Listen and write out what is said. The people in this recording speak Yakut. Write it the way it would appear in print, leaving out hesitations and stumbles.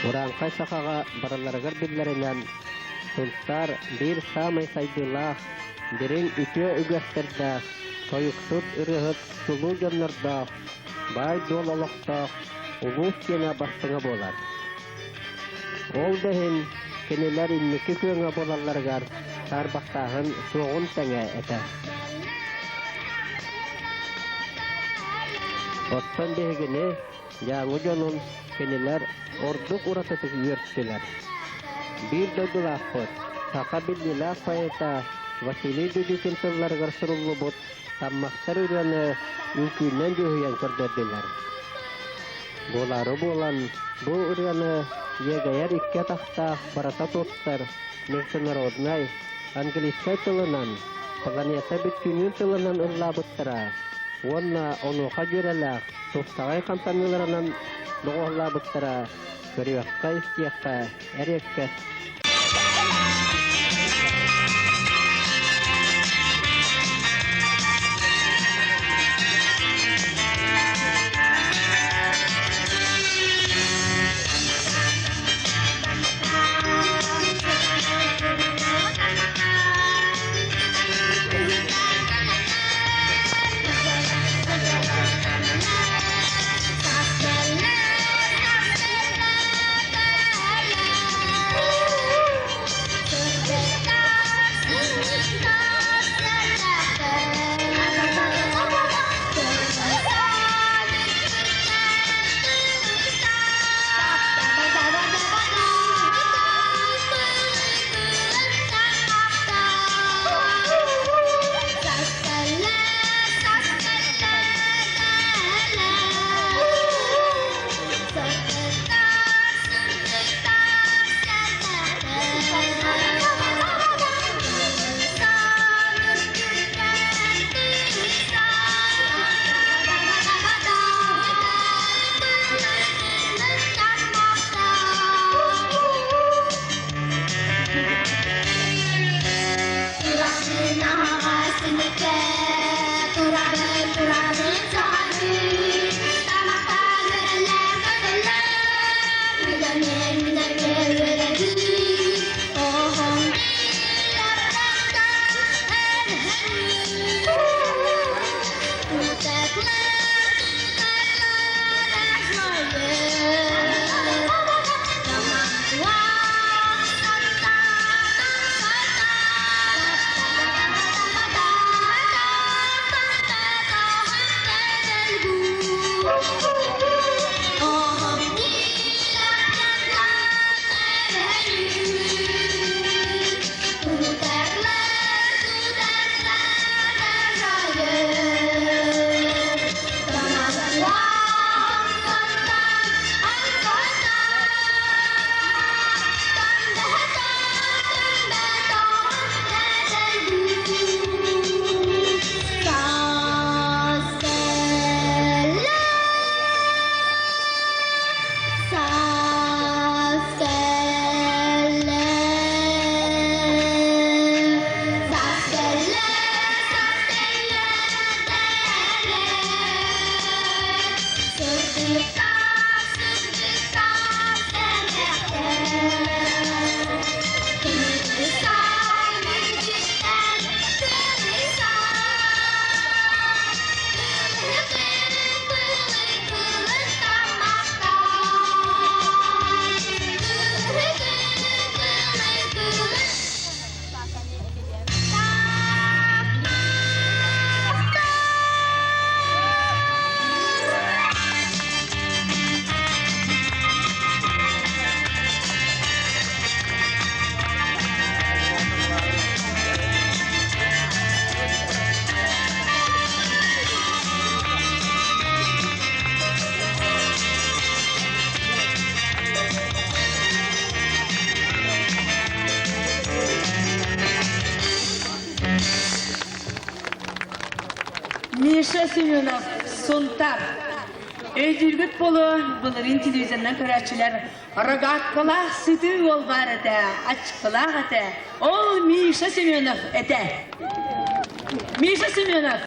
Урааҥхай сахаҕа барыларыгар биллэринэн, Сунтаар биир саамай сайдыылаах, дириҥ үтүө үгэстэрдээх, тойуксут, ырыаһыт чулуу дьоннордоох, баай-дуол олохтоох улуус киэнэ бастыҥа буолар. Ол да иһин кинилэр инники күөҥэ буолалларыгар саарбахтааһын суоҕун тэҥэ этэ. Оттон биһигини Дьааҥы дьонун кинилэр ордук уратытык үөртүлэр. Биир дойдулаахпыт, саха биллиилээх поэта Василий Дудикин тылларыгар суруллубут Таммахтар ырыаны үҥкүүнэн дьүһүйэн көрдөрдүлэр. Буолаары буолан, бу ырыаны иэгэйэр икки атахтаах барыта туттар международнай, английскай тылынан, планета бүттүүнүн тылынан ыллаабыттара уонна онуоха дьүөрэлээх тупсаҕай хамсаныыларынан доҕуһуоллаабыттара көрүөххэ-истиэххэ эриэккэс. Миша Семенов, Сунтар. Өйдүүргүт буолуо, былырыын телевизорынан көрөөччүлэр рогаткалаах сытыы уол баар этэ, ачыкылаах этэ. Ол Миша Семенов этэ. Миша Семенов.